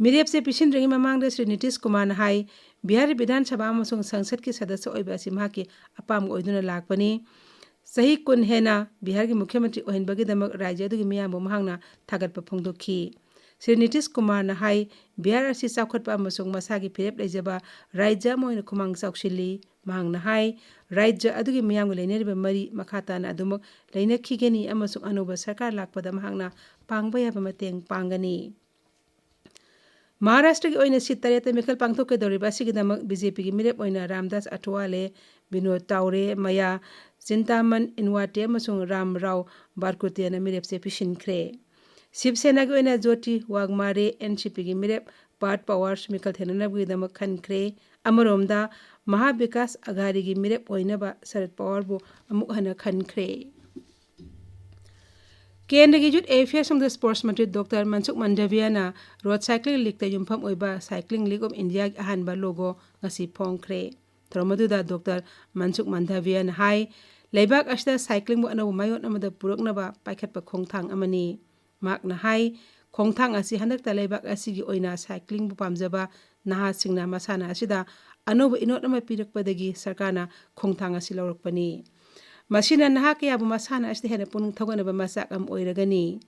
ꯃꯤꯔꯦꯞꯆꯦ ꯄꯤꯁꯤꯟꯗ꯭ꯔꯤꯉꯩ ꯃꯃꯥꯡꯗ ꯁ꯭ꯔꯤ ꯅꯤꯇꯤꯁ ꯀꯨꯃꯥꯔꯅ ꯍꯥꯏ, ꯕꯤꯍꯥꯔ ꯕꯤꯙꯥꯟ ꯁꯚꯥ ꯑꯃꯁꯨꯡ ꯁꯪꯁꯠꯀꯤ ꯁꯗꯁ꯭ꯌ ꯑꯣꯏꯕ ꯑꯁꯤ ꯃꯍꯥꯛꯀꯤ ꯑꯄꯥꯝꯕ ꯑꯣꯏꯗꯨꯅ ꯂꯥꯛꯄꯅꯤ꯫ ꯆꯍꯤ ꯀꯨꯟ ꯍꯦꯟꯅ ꯕꯤꯍꯥꯔꯒꯤ ꯃꯨꯈ꯭ꯌ ꯃꯟꯇ꯭ꯔꯤ ꯑꯣꯏꯍꯟꯕꯒꯤꯗꯃꯛ ꯔꯥꯖ꯭ꯌ ꯑꯗꯨꯒꯤ ꯃꯤꯌꯥꯝꯕꯨ ꯃꯍꯥꯛꯅ ꯊꯥꯒꯠꯄ ꯐꯣꯡꯗꯣꯛꯈꯤ꯫ ꯁ꯭ꯔꯤ ꯅꯤꯇꯤꯁ ꯀꯨꯃꯥꯔꯅ ꯍꯥꯏ, ꯕꯤꯍꯥꯔ ꯑꯁꯤ ꯆꯥꯎꯈꯠꯄ ꯑꯃꯁꯨꯡ ꯃꯁꯥꯒꯤ ꯐꯤꯔꯦꯞ ꯂꯩꯖꯕ ꯔꯥꯖ꯭ꯌ ꯑꯃ ꯑꯣꯏꯅ ꯈꯨꯃꯥꯡ ꯆꯥꯎꯁꯤꯜꯂꯤ꯫ ꯃꯍꯥꯛꯅ ꯍꯥꯏ, ꯔꯥꯖ꯭ꯌ ꯑꯗꯨꯒꯤ ꯃꯤꯌꯥꯝꯒ ꯂꯩꯅꯔꯤꯕ ꯃꯔꯤ ꯃꯈꯥ ꯇꯥꯅ ꯑꯗꯨꯃꯛ ꯂꯩꯅꯈꯤꯒꯅꯤ ꯑꯃꯁꯨꯡ ꯑꯅꯧꯕ ꯁꯔꯀꯥꯔ ꯂꯥꯛꯄꯗ ꯃꯍꯥꯛꯅ ꯄꯥꯡꯕ ꯌꯥꯕ ꯃꯇꯦꯡ ꯄꯥꯡꯒꯅꯤ꯫ ꯃꯍꯥꯔꯥꯁꯇ꯭ꯔꯒꯤ ꯑꯣꯏꯅ ꯁꯤꯠ ꯇꯔꯦꯠꯇ ꯃꯤꯈꯜ ꯄꯥꯡꯊꯣꯛꯀꯗꯧꯔꯤꯕ ꯑꯁꯤꯒꯤꯗꯃꯛ ꯕꯤ ꯖꯦ ꯄꯤꯒꯤ ꯃꯤꯔꯦꯞ ꯑꯣꯏꯅ ꯔꯥꯝꯗꯥꯁ ꯑꯊꯋꯥꯂꯦ, ꯕꯤꯅꯣꯗ ꯇꯥꯎꯔꯦ, ꯃꯌꯥ ꯆꯤꯟꯇꯥꯃꯟ ꯏꯟꯋꯥꯇꯦ ꯑꯃꯁꯨꯡ ꯔꯥꯝ ꯔꯥꯎ ꯕꯥꯔꯀꯨꯇꯦꯅ ꯃꯤꯔꯦꯞꯆꯦ ꯄꯤꯁꯤꯟꯈ꯭ꯔꯦ꯫ ꯁꯤꯕ ꯁꯦꯅꯥꯒꯤ ꯑꯣꯏꯅ ꯖꯣꯇꯤ ꯋꯥꯒꯃꯥꯔꯦ, ꯑꯦꯟ ꯁꯤ ꯄꯤꯒꯤ ꯃꯤꯔꯦꯞ ꯄꯥꯔꯊ ꯄꯋꯥꯔꯁꯨ ꯃꯤꯈꯜ ꯊꯦꯡꯅꯅꯕꯒꯤꯗꯃꯛ ꯈꯟꯈ꯭ꯔꯦ꯫ ꯑꯃꯔꯣꯝꯗ, ꯃꯍꯥ ꯕꯤꯀꯥꯁ ꯑꯘꯥꯔꯤꯒꯤ ꯃꯤꯔꯦꯞ ꯑꯣꯏꯅꯕ ꯁꯔꯠ ꯄꯋꯥꯔꯕꯨ ꯑꯃꯨꯛ ꯍꯟꯅ ꯈꯟꯈ꯭ꯔꯦ꯫ ꯀꯦꯟꯗ꯭ꯔꯒꯤ ꯌꯨꯊ ꯑꯦꯐꯤꯌꯔꯁ ꯑꯃꯗꯤ ꯁ꯭ꯄꯣꯔꯠꯁ ꯃꯟꯇ꯭ꯔꯤ ꯗꯣꯛꯇꯔ ꯃꯟꯁꯨꯈ ꯃꯟꯗꯥꯚꯤꯌꯥꯅ ꯔꯣꯗ ꯁꯥꯏꯀ꯭ꯂꯤꯡ ꯂꯤꯒꯇ ꯌꯨꯝꯐꯝ ꯑꯣꯏꯕ ꯁꯥꯏꯀ꯭ꯂꯤꯡ ꯂꯤꯒ ꯑꯣꯐ ꯏꯟꯗꯤꯌꯥꯒꯤ ꯑꯍꯥꯟꯕ ꯂꯣꯒꯣ ꯉꯁꯤ ꯐꯣꯡꯈ꯭ꯔꯦ꯫ ꯊꯧꯔꯝ ꯑꯗꯨꯗ ꯗꯣꯛꯇꯔ ꯃꯟꯁꯨꯈ ꯃꯟꯗꯥꯚꯤꯌꯥꯅ ꯍꯥꯏ, ꯂꯩꯕꯥꯛ ꯑꯁꯤꯗ ꯁꯥꯏꯀ꯭ꯂꯤꯡꯕꯨ ꯑꯅꯧꯕ ꯃꯥꯏꯑꯣꯟ ꯑꯃꯗ ꯄꯨꯔꯛꯅꯕ ꯄꯥꯏꯈꯠꯄ ꯈꯣꯡꯊꯥꯡ ꯑꯃꯅꯤ꯫ ꯃꯍꯥꯛꯅ ꯍꯥꯏ, ꯈꯣꯡꯊꯥꯡ ꯑꯁꯤ ꯍꯟꯗꯛꯇ ꯂꯩꯕꯥꯛ ꯑꯁꯤꯒꯤ ꯑꯣꯏꯅ ꯁꯥꯏꯀ꯭ꯂꯤꯡꯕꯨ ꯄꯥꯝꯖꯕ ꯅꯍꯥꯁꯤꯡꯅ ꯃꯁꯥꯟꯅ ꯑꯁꯤꯗ ꯑꯅꯧꯕ ꯏꯅꯣꯠ ꯑꯃ ꯄꯤꯔꯛꯄꯗꯒꯤ ꯁꯔꯀꯥꯔꯅ ꯈꯣꯡꯊꯥꯡ ꯑꯁꯤ ꯂꯧꯔꯛꯄꯅꯤ꯫ ꯃꯁꯤꯅ ꯅꯍꯥ ꯀꯌꯥꯕꯨ ꯃꯁꯥꯟꯅ ꯑꯁꯤꯗ ꯍꯦꯟꯅ ꯄꯨꯛꯅꯤꯡ ꯊꯧꯒꯠꯅꯕ ꯃꯆꯥꯛ ꯑꯃ ꯑꯣꯏꯔꯒꯅꯤ꯫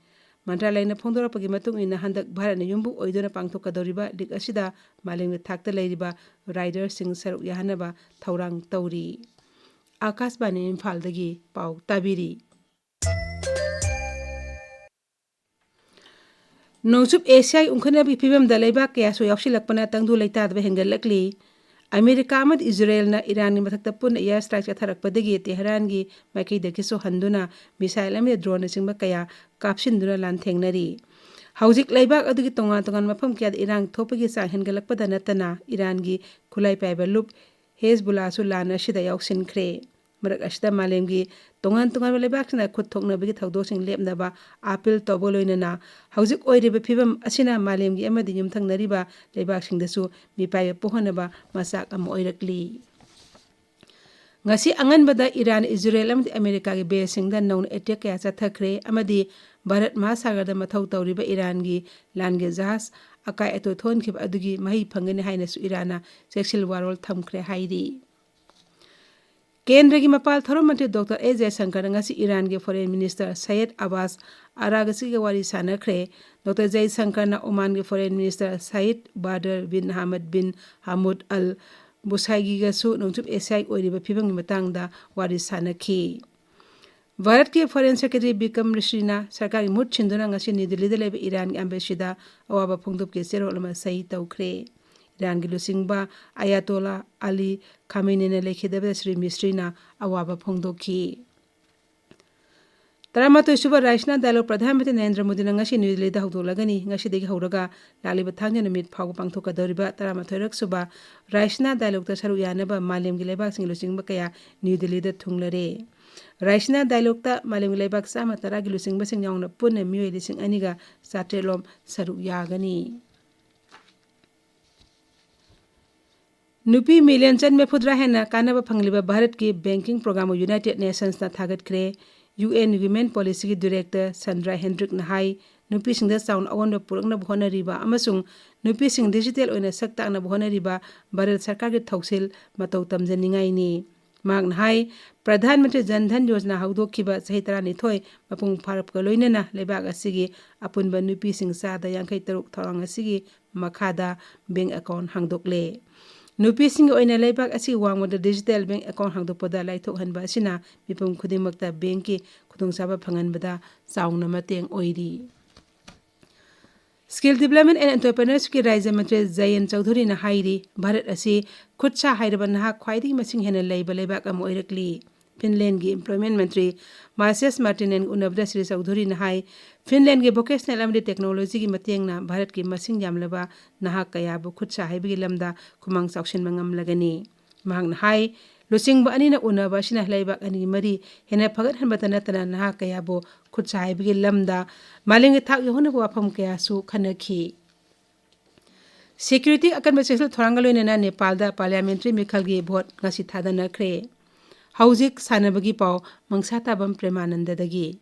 ꯃꯟꯇ꯭ꯔꯥꯂꯌꯅ ꯐꯣꯡꯗꯣꯔꯛꯄꯒꯤ ꯃꯇꯨꯡ ꯏꯟꯅ, ꯍꯟꯗꯛ ꯚꯥꯔꯠꯅ ꯌꯨꯝꯕꯨ ꯑꯣꯏꯗꯨꯅ ꯄꯥꯡꯊꯣꯛꯀꯗꯧꯔꯤꯕ ꯂꯤꯒ ꯑꯁꯤꯗ ꯃꯥꯂꯦꯝꯒꯤ ꯊꯥꯛꯇ ꯂꯩꯔꯤꯕ ꯔꯥꯏꯗꯔꯁꯤꯡ ꯁꯔꯨꯛ ꯌꯥꯍꯟꯅꯕ ꯊꯧꯔꯥꯡ ꯇꯧꯔꯤ꯫ ꯑꯥꯀꯥꯁꯕꯥꯅꯤ ꯏꯝꯐꯥꯜꯗꯒꯤ ꯄꯥꯎ ꯇꯥꯕꯤꯔꯤ꯫ ꯅꯣꯡꯆꯨꯞ ꯑꯦꯁꯤꯌꯥꯒꯤ ꯎꯪꯈꯠꯅꯕꯒꯤ ꯐꯤꯕꯝꯗ ꯂꯩꯕꯥꯛ ꯀꯌꯥꯁꯨ ꯌꯥꯎꯁꯤꯜꯂꯛꯄꯅ ꯇꯪꯗꯨ ꯂꯩꯇꯥꯗꯕ ꯍꯦꯟꯒꯠꯂꯛꯂꯤ꯫ ꯑꯃꯦꯔꯤꯀꯥ ꯑꯃꯗꯤ ꯏꯖꯔꯦꯜꯅ ꯏꯔꯥꯟꯒꯤ ꯃꯊꯛꯇ ꯄꯨꯟꯅ air strike ꯆꯠꯊꯔꯛꯄꯗꯒꯤ ꯇꯦꯍꯔꯥꯟꯒꯤ ꯃꯥꯏꯀꯩꯗꯒꯤꯁꯨ ꯍꯟꯗꯨꯅ missile ꯑꯃꯗꯤ droneꯅꯆꯤꯡꯕ ꯀꯌꯥ ꯀꯥꯞꯁꯤꯟꯗꯨꯅ ꯂꯥꯟꯊꯦꯡꯅꯔꯤ꯫ ꯍꯧꯖꯤꯛ ꯂꯩꯕꯥꯛ ꯑꯗꯨꯒꯤ ꯇꯣꯉꯥꯟ ꯇꯣꯉꯥꯟꯕ ꯃꯐꯝ ꯀꯌꯥꯗ ꯏꯔꯥꯡ ꯊꯣꯛꯄꯒꯤ ꯆꯥꯡ ꯍꯦꯟꯒꯠꯂꯛꯄꯗ ꯅꯠꯇꯅ ꯏꯔꯥꯟꯒꯤ ꯈꯨꯠꯂꯥꯏ ꯄꯥꯏꯕ ꯂꯨꯞ ꯍꯦꯖꯕꯨꯂꯥꯁꯨ ꯂꯥꯟ ꯑꯁꯤꯗ ꯌꯥꯎꯁꯤꯟꯈ꯭ꯔꯦ꯫ ꯃꯔꯛ ꯑꯁꯤꯗ ꯃꯥꯂꯦꯝꯒꯤ ꯇꯣꯉꯥꯟ ꯇꯣꯉꯥꯟꯕ ꯂꯩꯕꯥꯛꯁꯤꯡꯅ ꯈꯨꯠ ꯊꯣꯛꯅꯕꯒꯤ ꯊꯧꯗꯣꯛꯁꯤꯡ ꯂꯦꯞꯅꯕ appeal ꯇꯧꯕ ꯂꯣꯏꯅꯅ ꯍꯧꯖꯤꯛ ꯑꯣꯏꯔꯤꯕ ꯐꯤꯕꯝ ꯑꯁꯤꯅ ꯃꯥꯂꯦꯝꯒꯤ ꯑꯃꯗꯤ ꯌꯨꯝꯊꯪꯅꯔꯤꯕ ꯂꯩꯕꯥꯛꯁꯤꯡꯗꯁꯨ ꯃꯤꯄꯥꯏꯕ ꯄꯣꯛꯍꯟꯅꯕ ꯃꯆꯥꯛ ꯑꯃ ꯑꯣꯏꯔꯛꯂꯤ꯫ ꯉꯁꯤ ꯑꯉꯟꯕꯗ ꯏꯔꯥꯟ, ꯏꯖꯔꯦꯜ ꯑꯃꯗꯤ ꯑꯃꯦꯔꯤꯀꯥꯒꯤ baseꯁꯤꯡꯗ ꯅꯧꯅ attack ꯀꯌꯥ ꯆꯠꯊꯈ꯭ꯔꯦ ꯑꯃꯗꯤ ꯚꯥꯔꯠ ꯃꯍꯥꯁꯥꯒꯔꯗ ꯃꯊꯧ ꯇꯧꯔꯤꯕ ꯏꯔꯥꯟꯒꯤ ꯂꯥꯟꯒꯤ ꯖꯍꯥꯖ ꯑꯀꯥꯏ ꯑꯇꯣꯏ ꯊꯣꯛꯍꯟꯈꯤꯕ ꯑꯗꯨꯒꯤ ꯃꯍꯩ ꯐꯪꯒꯅꯤ ꯍꯥꯏꯅꯁꯨ ꯏꯔꯥꯟꯅ ꯆꯦꯛꯁꯤꯜ ꯋꯥꯔꯣꯜ ꯊꯝꯈ꯭ꯔꯦ ꯍꯥꯏꯔꯤ꯫ ꯀꯦꯟꯗ꯭ꯔꯒꯤ ꯃꯄꯥꯜ ꯊꯧꯔꯝ ꯃꯟꯇ꯭ꯔꯤ ꯗꯣꯛꯇꯔ ꯑꯦꯁ ꯖꯌꯁꯪꯀꯔꯅ ꯉꯁꯤ ꯏꯔꯥꯟꯒꯤ foreign minister ꯁꯌꯦꯗ ꯑꯕꯥꯁ ꯑꯔꯥꯒꯆꯤꯒ ꯋꯥꯔꯤ ꯁꯥꯟꯅꯈ꯭ꯔꯦ꯫ ꯗꯣꯛꯇꯔ ꯖꯌꯁꯪꯀꯔꯅ ꯑꯣꯃꯥꯟꯒꯤ foreign minister ꯁꯌꯤꯗ ꯕꯥꯗꯔ ꯕꯤꯟ ꯍꯥꯃꯗ ꯕꯤꯟ ꯍꯥꯃꯨꯗ ꯑꯜ ꯕꯨꯁꯥꯏꯒꯤꯒꯁꯨ ꯅꯣꯡꯆꯨꯞ ꯑꯦꯁꯤꯌꯥꯒꯤ ꯑꯣꯏꯔꯤꯕ ꯐꯤꯕꯝꯒꯤ ꯃꯇꯥꯡꯗ ꯋꯥꯔꯤ ꯁꯥꯟꯅꯈꯤ꯫ ꯚꯥꯔꯠꯀꯤ foreign secretary ꯕꯤꯀꯝ ꯃꯤꯁ꯭ꯔꯤꯅ ꯁꯔꯀꯥꯔꯒꯤ ꯃꯍꯨꯠ ꯁꯤꯟꯗꯨꯅ ꯉꯁꯤ ꯅ꯭ꯌꯨ ꯗꯤꯜꯂꯤꯗ ꯂꯩꯕ ꯏꯔꯥꯟꯒꯤ ambassadorꯗ ꯑꯋꯥꯕ ꯐꯣꯡꯗꯣꯛꯀꯦ ꯆꯦꯔꯣꯜ ꯑꯃ ꯁꯍꯤ ꯇꯧꯈ꯭ꯔꯦ꯫ ꯏꯔꯥꯟꯒꯤ ꯂꯨꯆꯤꯡꯕ ꯑꯌꯥꯇꯣꯂꯥ ꯑꯂꯤ ꯈꯥꯃꯦꯅꯤꯅ ꯂꯩꯈꯤꯗꯕꯗ ꯁ꯭ꯔꯤ ꯃꯤꯁ꯭ꯔꯤꯅ ꯑꯋꯥꯕ ꯐꯣꯡꯗꯣꯛꯈꯤ꯫ ꯇꯔꯥꯃꯥꯊꯣꯏ ꯁꯨꯕ ꯔꯥꯏꯁꯤꯅꯥ dialogue ꯄ꯭ꯔꯙꯥꯟ ꯃꯟꯇ꯭ꯔꯤ ꯅꯔꯦꯟꯗ꯭ꯔ ꯃꯣꯗꯤꯅ ꯉꯁꯤ ꯅ꯭ꯌꯨ ꯗꯤꯜꯂꯤꯗ ꯍꯧꯗꯣꯛꯂꯒꯅꯤ꯫ ꯉꯁꯤꯗꯒꯤ ꯍꯧꯔꯒ ꯂꯥꯛꯂꯤꯕ ꯊꯥꯡꯖ ꯅꯨꯃꯤꯠ ꯐꯥꯎꯕ ꯄꯥꯡꯊꯣꯛꯀꯗꯧꯔꯤꯕ ꯇꯔꯥꯃꯥꯊꯣꯏꯔꯛ ꯁꯨꯕ ꯔꯥꯏꯁꯤꯅꯥ dialogueꯇ ꯁꯔꯨꯛ ꯌꯥꯅꯕ ꯃꯥꯂꯦꯝꯒꯤ ꯂꯩꯕꯥꯛꯁꯤꯡꯒꯤ ꯂꯨꯆꯤꯡꯕ ꯀꯌꯥ ꯅ꯭ꯌꯨ ꯗꯤꯜꯂꯤꯗ ꯊꯨꯡꯂꯔꯦ꯫ ꯔꯥꯏꯁꯤꯅꯥ dialogueꯇ ꯃꯥꯂꯦꯝꯒꯤ ꯂꯩꯕꯥꯛ ꯆꯥꯝꯃ ꯇꯔꯥꯒꯤ ꯂꯨꯆꯤꯡꯕꯁꯤꯡ ꯌꯥꯎꯅ ꯄꯨꯟꯅ ꯃꯤꯑꯣꯏ ꯂꯤꯁꯤꯡ ꯑꯅꯤꯒ ꯆꯥꯇ꯭ꯔꯦꯠꯂꯣꯝ ꯁꯔꯨꯛ ꯌꯥꯒꯅꯤ꯫ ꯅꯨꯄꯤ million ꯆꯅꯤ ꯃꯔꯤꯐꯨꯇꯔꯥ ꯍꯦꯟꯅ ꯀꯥꯟꯅꯕ ꯐꯪꯂꯤꯕ ꯚꯥꯔꯠꯀꯤ banking programꯕꯨ United Nationsꯅ ꯊꯥꯒꯠꯈ꯭ꯔꯦ꯫ UN Women Policyꯒꯤ director ꯁꯟꯗ꯭ꯔꯥ ꯍꯦꯟꯗ꯭ꯔꯤꯛꯅ ꯍꯥꯏ, ꯅꯨꯄꯤꯁꯤꯡꯗ ꯆꯥꯎꯅ ꯑꯑꯣꯟꯕ ꯄꯨꯔꯛꯅꯕ ꯍꯣꯠꯅꯔꯤꯕ ꯑꯃꯁꯨꯡ ꯅꯨꯄꯤꯁꯤꯡ digital ꯑꯣꯏꯅ ꯁꯛ ꯇꯥꯛꯅꯕ ꯍꯣꯠꯅꯔꯤꯕ ꯚꯥꯔꯠ ꯁꯔꯀꯥꯔꯒꯤ ꯊꯧꯁꯤꯜ ꯃꯇꯧ ꯇꯝꯖꯅꯤꯡꯉꯥꯏꯅꯤ꯫ ꯃꯍꯥꯛꯅ ꯍꯥꯏ, ꯄ꯭ꯔꯙꯥꯟ ꯃꯟꯇ꯭ꯔꯤ ꯖꯟ ꯙꯟ ꯌꯣꯖꯅꯥ ꯍꯧꯗꯣꯛꯈꯤꯕ ꯆꯍꯤ ꯇꯔꯥꯅꯤꯊꯣꯏ ꯃꯄꯨꯡ ꯐꯥꯔꯛꯄꯒ ꯂꯣꯏꯅꯅ ꯂꯩꯕꯥꯛ ꯑꯁꯤꯒꯤ ꯑꯄꯨꯟꯕ ꯅꯨꯄꯤꯁꯤꯡ ꯆꯥꯗ ꯌꯥꯡꯈꯩ ꯇꯔꯨꯛ ꯊꯧꯔꯥꯡ ꯑꯁꯤꯒꯤ ꯃꯈꯥꯗ bank account ꯍꯥꯡꯗꯣꯛꯂꯦ꯫ ꯅꯨꯄꯤꯁꯤꯡꯒꯤ ꯑꯣꯏꯅ ꯂꯩꯕꯥꯛ ꯑꯁꯤꯒꯤ ꯋꯥꯡꯃꯗ digital bank account ꯍꯥꯡꯗꯣꯛꯄꯗ ꯂꯥꯏꯊꯣꯛꯍꯟꯕ ꯑꯁꯤꯅ ꯃꯤꯄꯨꯝ ꯈꯨꯗꯤꯡꯃꯛꯇ bankꯀꯤ ꯈꯨꯗꯣꯡꯆꯥꯕ ꯐꯪꯍꯟꯕꯗ ꯆꯥꯎꯅ ꯃꯇꯦꯡ ꯑꯣꯏꯔꯤ꯫ Skill Development and Entrepreneurshipꯀꯤ ꯔꯥꯖ꯭ꯌ ꯃꯟꯇ꯭ꯔꯤ ꯖꯌꯟ ꯆꯧꯙꯨꯔꯤꯅ ꯍꯥꯏꯔꯤ, ꯚꯥꯔꯠ ꯑꯁꯤ ꯈꯨꯠ ꯁꯥ ꯍꯩꯔꯕ ꯅꯍꯥ ꯈ꯭ꯋꯥꯏꯗꯒꯤ ꯃꯁꯤꯡ ꯍꯦꯟꯅ ꯂꯩꯕ ꯂꯩꯕꯥꯛ ꯑꯃ ꯑꯣꯏꯔꯛꯂꯤ꯫ ꯐꯤꯟꯂꯦꯟꯒꯤ Employment ꯃꯟꯇ꯭ꯔꯤ ꯃꯥꯁꯦꯁ ꯃꯥꯔꯇꯤꯅꯦꯟꯒ ꯎꯅꯕꯗ ꯁ꯭ꯔꯤ ꯆꯧꯙꯨꯔꯤꯅ ꯍꯥꯏ, ꯐꯤꯟꯂꯦꯟꯒꯤ vocational ꯑꯃꯗꯤ technologyꯒꯤ ꯃꯇꯦꯡꯅ ꯚꯥꯔꯠꯀꯤ ꯃꯁꯤꯡ ꯌꯥꯝꯂꯕ ꯅꯍꯥ ꯀꯌꯥꯕꯨ ꯈꯨꯠ ꯁꯥ ꯍꯩꯕꯒꯤ ꯂꯝꯗ ꯈꯨꯃꯥꯡ ꯆꯥꯎꯁꯤꯟꯕ ꯉꯝꯂꯒꯅꯤ꯫ ꯃꯍꯥꯛꯅ ꯍꯥꯏ, ꯂꯨꯆꯤꯡꯕ ꯑꯅꯤꯅ ꯎꯅꯕ ꯑꯁꯤꯅ ꯂꯩꯕꯥꯛ ꯑꯅꯤꯒꯤ ꯃꯔꯤ ꯍꯦꯟꯅ ꯐꯒꯠꯍꯟꯕꯇ ꯅꯠꯇꯅ ꯅꯍꯥ ꯀꯌꯥꯕꯨ ꯈꯨꯠ ꯁꯥ ꯍꯩꯕꯒꯤ ꯂꯝꯗ ꯃꯥꯂꯦꯝꯒꯤ ꯊꯥꯛ ꯌꯧꯍꯟꯅꯕ ꯋꯥꯐꯝ ꯀꯌꯥꯁꯨ ꯈꯟꯅꯈꯤ꯫ Security ꯑꯀꯟꯕ ꯆꯦꯛꯁꯤꯜ ꯊꯧꯔꯥꯡꯒ ꯂꯣꯏꯅꯅ ꯅꯦꯄꯥꯜꯗ parliamentary ꯃꯤꯈꯜꯒꯤ vote ꯉꯁꯤ ꯊꯥꯗꯅꯈ꯭ꯔꯦ꯫ ꯍꯧꯖꯤꯛ ꯁꯥꯟꯅꯕꯒꯤ ꯄꯥꯎ꯫ ꯃꯪꯁꯥ ꯇꯥꯕꯝ ꯄ꯭ꯔꯦꯃꯥꯅꯟꯗꯗꯒꯤ꯫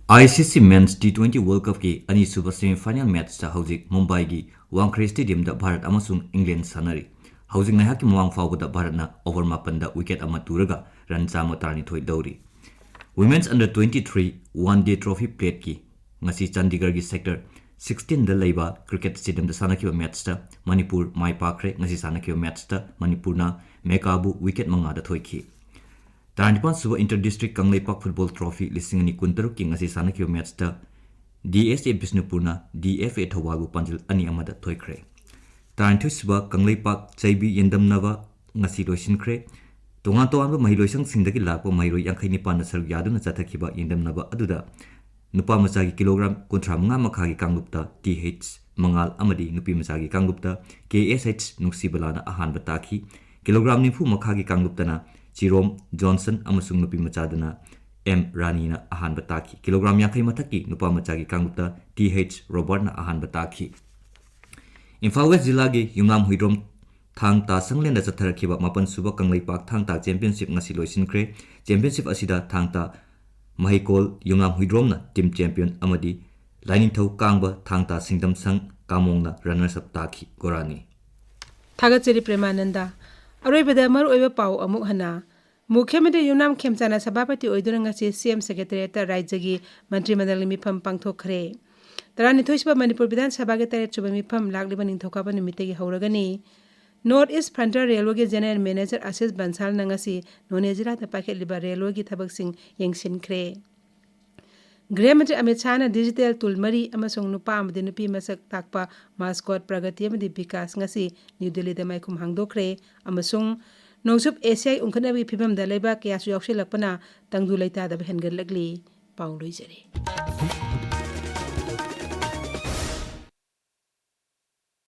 ICC Men's T twenty World Cupꯀꯤ ꯑꯅꯤꯁꯨꯕ semifinal matchꯇ ꯍꯧꯖꯤꯛ ꯃꯨꯝꯕꯥꯏꯒꯤ ꯋꯥꯡꯈ꯭ꯔꯦ Stadiumꯗ ꯚꯥꯔꯠ ꯑꯃꯁꯨꯡ ꯏꯪꯂꯦꯟ ꯁꯥꯟꯅꯔꯤ꯫ ꯍꯧꯖꯤꯛ ꯉꯥꯏꯍꯥꯛꯀꯤ ꯃꯃꯥꯡ ꯐꯥꯎꯕꯗ ꯚꯥꯔꯠꯅ over ꯃꯥꯄꯟꯗ wicket ꯑꯃ ꯇꯨꯔꯒ run ꯆꯥꯝꯃ ꯇꯔꯥꯅꯤꯊꯣꯏ ꯂꯧꯔꯤ꯫ Women's Under twenty-three One Day Trophy Plateꯀꯤ ꯉꯁꯤ ꯆꯥꯟꯗꯤꯒꯔꯒꯤ Sector sixteenꯗ ꯂꯩꯕ cricket stadiumꯗ ꯁꯥꯟꯅꯈꯤꯕ matchꯇ ꯃꯅꯤꯄꯨꯔ ꯃꯥꯏ ꯄꯥꯛꯈ꯭ꯔꯦ꯫ ꯉꯁꯤ ꯁꯥꯟꯅꯈꯤꯕ matchꯇ ꯃꯅꯤꯄꯨꯔꯅ ꯃꯦꯀꯥꯕꯨ wicket ꯃꯉꯥꯗ ꯊꯣꯏꯈꯤ꯫ ꯇꯔꯥꯅꯤꯄꯥꯟ ꯁꯨꯕ Inter District Kangleipak Football Trophy ꯂꯤꯁꯤꯡ ꯑꯅꯤ ꯀꯨꯟꯇꯔꯨꯛꯀꯤ ꯉꯁꯤ ꯁꯥꯟꯅꯈꯤꯕ matchꯇ DSA ꯕꯤꯁꯅꯨꯄꯨꯔꯅ DFA ꯊꯧꯕꯥꯜꯕꯨ ꯄꯥꯟꯖꯤꯜ ꯑꯅꯤ ꯑꯃꯗ ꯊꯣꯏꯈ꯭ꯔꯦ꯫ ꯇꯔꯥꯅꯤꯊꯣꯏ ꯁꯨꯕ ꯀꯪꯂꯩꯄꯥꯛ ꯆꯩꯕꯤ ꯌꯦꯟꯗꯝꯅꯕ ꯉꯁꯤ ꯂꯣꯏꯁꯤꯟꯈ꯭ꯔꯦ꯫ ꯇꯣꯉꯥꯟ ꯇꯣꯉꯥꯟꯕ ꯃꯍꯩꯂꯣꯏꯁꯪꯁꯤꯡꯗꯒꯤ ꯂꯥꯛꯄ ꯃꯍꯩꯔꯣꯏ ꯌꯥꯡꯈꯩ ꯅꯤꯄꯥꯟꯅ ꯁꯔꯨꯛ ꯌꯥꯗꯨꯅ ꯆꯠꯊꯈꯤꯕ ꯌꯦꯟꯗꯝꯅꯕ ꯑꯗꯨꯗ ꯅꯨꯄꯥ ꯃꯆꯥꯒꯤ kilogram ꯀꯨꯟꯊ꯭ꯔꯥ ꯃꯉꯥ ꯃꯈꯥꯒꯤ ꯀꯥꯡꯂꯨꯞꯇ Th ꯃꯉꯥꯜ ꯑꯃꯗꯤ ꯅꯨꯄꯤ ꯃꯆꯥꯒꯤ ꯀꯥꯡꯂꯨꯞꯇ Ksh ꯅꯨꯡꯁꯤꯕꯂꯥꯅ ꯑꯍꯥꯟꯕ ꯇꯥꯈꯤ꯫ Kilogram ꯅꯤꯐꯨ ꯃꯈꯥꯒꯤ ꯀꯥꯡꯂꯨꯞꯇꯅ ꯆꯤꯔꯣꯝ ꯖꯣꯟꯁꯟ ꯑꯃꯁꯨꯡ ꯅꯨꯄꯤ ꯃꯆꯥꯗꯅ M ꯔꯥꯅꯤꯅ ꯑꯍꯥꯟꯕ ꯇꯥꯈꯤ꯫ Kilogram ꯌꯥꯡꯈꯩ ꯃꯊꯛꯀꯤ ꯅꯨꯄꯥ ꯃꯆꯥꯒꯤ ꯀꯥꯡꯂꯨꯞꯇ Th ꯔꯣꯕꯔꯠꯅ ꯑꯍꯥꯟꯕ ꯇꯥꯈꯤ꯫ ꯏꯝꯐꯥꯜ West ꯖꯤꯂꯥꯒꯤ ꯌꯨꯝꯅꯥꯝ ꯍꯨꯏꯗ꯭ꯔꯣꯝ ꯊꯥꯡ ꯇꯥ ꯁꯪꯂꯦꯟꯗ ꯆꯠꯊꯔꯛꯈꯤꯕ ꯃꯥꯄꯟ ꯁꯨꯕ ꯀꯪꯂꯩꯄꯥꯛ ꯊꯥꯡ ꯇꯥ championship ꯉꯁꯤ ꯂꯣꯏꯁꯤꯟꯈ꯭ꯔꯦ꯫ Championship ꯑꯁꯤꯗ ꯊꯥꯡ ꯇꯥ ꯃꯍꯩꯀꯣꯜ ꯌꯨꯝꯅꯥꯝ ꯍꯨꯏꯗ꯭ꯔꯣꯝꯅ team champion ꯑꯃꯗꯤ ꯂꯥꯏꯅꯤꯡꯊꯧ ꯀꯥꯡꯕ ꯊꯥꯡ ꯇꯥ ꯁꯤꯡꯗꯝ ꯁꯪ ꯀꯥꯃꯣꯡꯅ runners up ꯇꯥꯈꯤ꯫ ꯒꯣꯔꯥꯅꯤ꯫ ꯊꯥꯒꯠꯆꯔꯤ ꯄ꯭ꯔꯦꯃꯥꯅꯟꯗ꯫ ꯑꯔꯣꯏꯕꯗ ꯃꯔꯨꯑꯣꯏꯕ ꯄꯥꯎ ꯑꯃꯨꯛ ꯍꯟꯅ꯫ ꯃꯨꯈ꯭ꯌ ꯃꯟꯇ꯭ꯔꯤ ꯌꯨꯝꯅꯥꯝ ꯈꯦꯝꯆꯥꯟꯅ ꯁꯚꯥꯄꯇꯤ ꯑꯣꯏꯗꯨꯅ ꯉꯁꯤ CM Secretariatꯇ ꯔꯥꯖ꯭ꯌꯒꯤ ꯃꯟꯇ꯭ꯔꯤ ꯃꯟꯗꯜꯒꯤ ꯃꯤꯐꯝ ꯄꯥꯡꯊꯣꯛꯈ꯭ꯔꯦ꯫ ꯇꯔꯥꯅꯤꯊꯣꯏ ꯁꯨꯕ ꯃꯅꯤꯄꯨꯔ ꯕꯤꯙꯥꯟ ꯁꯚꯥꯒꯤ ꯇꯔꯦꯠ ꯁꯨꯕ ꯃꯤꯐꯝ ꯂꯥꯛꯂꯤꯕ ꯅꯤꯡꯊꯧꯀꯥꯕ ꯅꯨꯃꯤꯠꯇꯒꯤ ꯍꯧꯔꯒꯅꯤ꯫ North East Frontier Railwayꯒꯤ General Manager Ashish ꯕꯟꯁꯥꯜꯅ ꯉꯁꯤ ꯅꯣꯅꯦ ꯖꯤꯂꯥꯗ ꯄꯥꯏꯈꯠꯂꯤꯕ railwayꯒꯤ ꯊꯕꯛꯁꯤꯡ ꯌꯦꯡꯁꯤꯟꯈ꯭ꯔꯦ꯫ ꯒ꯭ꯔꯍ ꯃꯟꯇ꯭ꯔꯤ ꯑꯃꯤꯠ ꯁꯥꯍꯅ ꯗꯤꯖꯤꯇꯦꯜ ꯇꯨꯜ ꯃꯔꯤ ꯑꯃꯁꯨꯡ ꯅꯨꯄꯥ ꯑꯃꯗꯤ ꯅꯨꯄꯤ ꯃꯁꯛ ꯇꯥꯛꯄ ꯃꯥꯁꯀꯣꯠ ꯄ꯭ꯔꯒꯇꯤ ꯑꯃꯗꯤ ꯕꯤꯀꯥꯁ ꯉꯁꯤ ꯅ꯭ꯌꯨ ꯗꯦꯜꯂꯤꯗ ꯃꯥꯏꯈꯨꯝ ꯍꯥꯡꯗꯣꯛꯈ꯭ꯔꯦ꯫ ꯑꯃꯁꯨꯡ ꯅꯣꯡꯆꯨꯞ ꯑꯦꯁꯤꯌꯥꯒꯤ ꯎꯪꯈꯠꯅꯕꯒꯤ ꯐꯤꯕꯝꯗ ꯂꯩꯕꯥꯛ ꯀꯌꯥꯁꯨ ꯌꯥꯎꯁꯤꯜꯂꯛꯄꯅ ꯇꯪꯗꯨ ꯂꯩꯇꯥꯗꯕ ꯍꯦꯟꯒꯠꯂꯛꯂꯤ꯫ ꯄꯥꯎ ꯂꯣꯏꯖꯔꯦ꯫